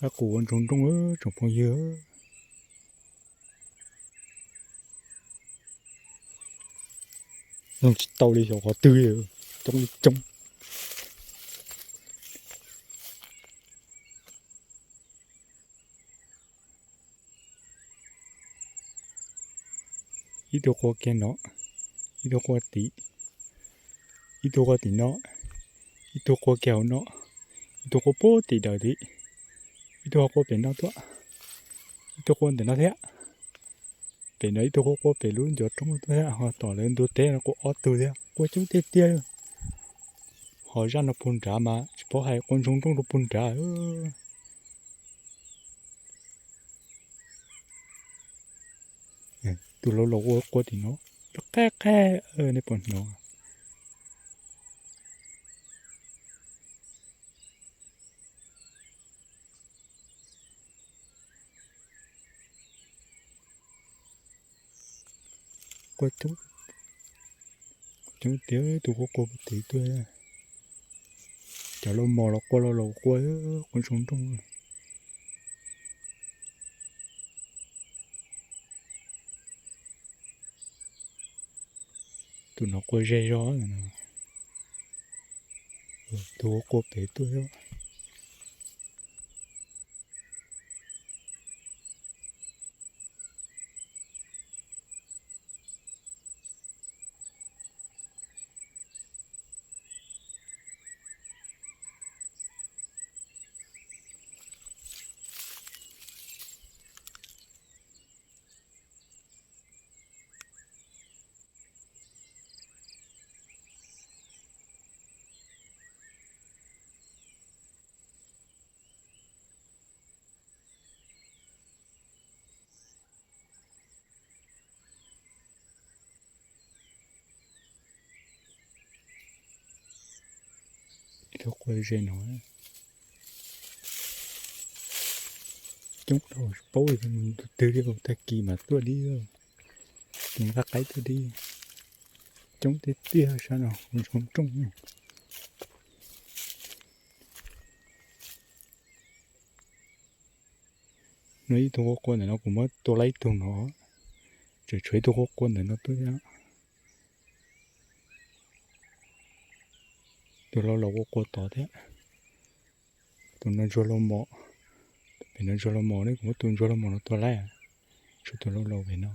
Qab qus ua ntsoog nrooj tsoom phooj ywg. Mloog tsis tau li xyov qhov twg li, coob li coob. Ib tug qua kiag no, ib tug qua tim, ib tug qua tim no, ib tug qua kiag hauv no, ib tug qua puag tim daws tid, ib tug ho qua pem no tuaj, ib tug qua ntawm no thiab. Pem no ib tug qua qua pem lub ncov roob tuaj thiab, ho tom lawv ntu teb no qua ob tug thiab, qua coob tiag tiag. Ho zaj no puag nrad mas tsis paub hais, qua ntsoog nrooj rau puag nrad. Tus laus laus ua qua tim no, qab qab, nej puas hnov? Qua coob, coob tiag, tus qua qua puag tim tuaj. Cov laus mos los qua laus laus qua, qua ntsoog nrooj. Tus no qua ze zog, tus qua qua pem tuaj. Ib tug qua ze no coob dhau, tsis paub tus twg li, tag kis mas tuaj dib, tus nqaij qaib tuaj dib, coob tiag tiag sab no, ntsoog nrooj. No ib tug qua qua ntawm no, kuv muab tua laib ib tug no, tseem tshuav ib tug qua qua ntawm no tuaj thiab. Tus laus laus qua qua tod thiab. Tus no ntsuag laus mos, pem no ntsuag laus mos ne, kuv muab tus ntsuag laus mos no tua laib, tshuav tus laus laus pem no,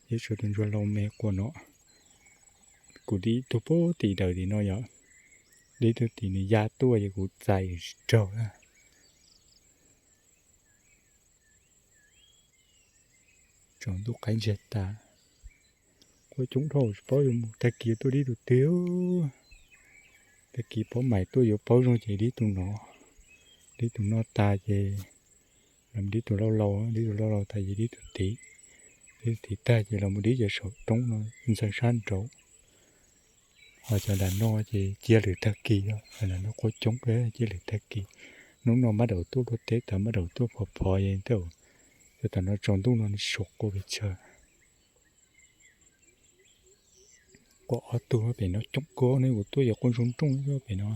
thiab tshuav tus ntsuag laus me qua no. Kuv dib ib tug puag tim daws tim no yom, dib ib tug tim nws ya tuaj ces kuv txais tsis raug na. Tsaus ntuj qaib ntsiag tas, qua coob dhau tsis paub yuav mus tag kis tuaj dib tus twg. Tag kis paub mais tuaj yuav paub zoo ces dib tus no, dib tus no tag ces los dib tus laus laus, dib tus laus laus tag ces dib tus tid, dib tus tid tag ces los mus dib cov saum roob no ntxeev sab nraud. Ho cov nram no ces cia lwm tag kis, nram no qua coob, cia lwm tag kis. Hnub no mab daum tuaj luaj teb tas, mab daum tuaj phov phov es tej zaum tam no tsaus ntuj no nws suav qua pes tsawg. Qua ob tug pem no coob kawg ne, kuv tuaj yog qua ntsoog nrooj pem no.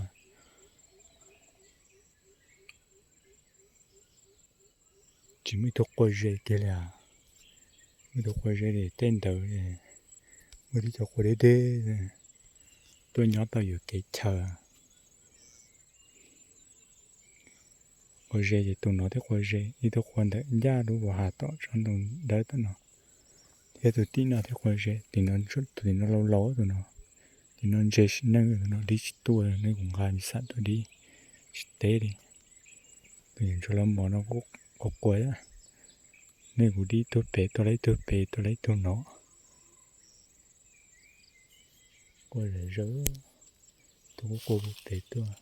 Tsis muaj ib tug qua ze kiag li. Muaj ib tug qua ze li tej ntawd, muaj tib co qua deb deb tuaj nyob tau yuam kev chaw. Qua ze ces tus no thiab qua ze, ib tug qua ntawm ncaj lub vos hav tom tsob ntoo dawb tom no, thiab tus tim no thiab qua ze, tim no, tus tim no laus laus tus no, tim no ntse sim neej tus no dib tsis tuaj, nej kuv nqa me xam tuaj dib tsis teb li. Tus ntsuag laus mos no kuj qua qua, nej kuv dib ib tug pem tuaj laib ib tug pem tuaj laib ib tug no. Qua zom zaws, tus kuj qua pem tuaj.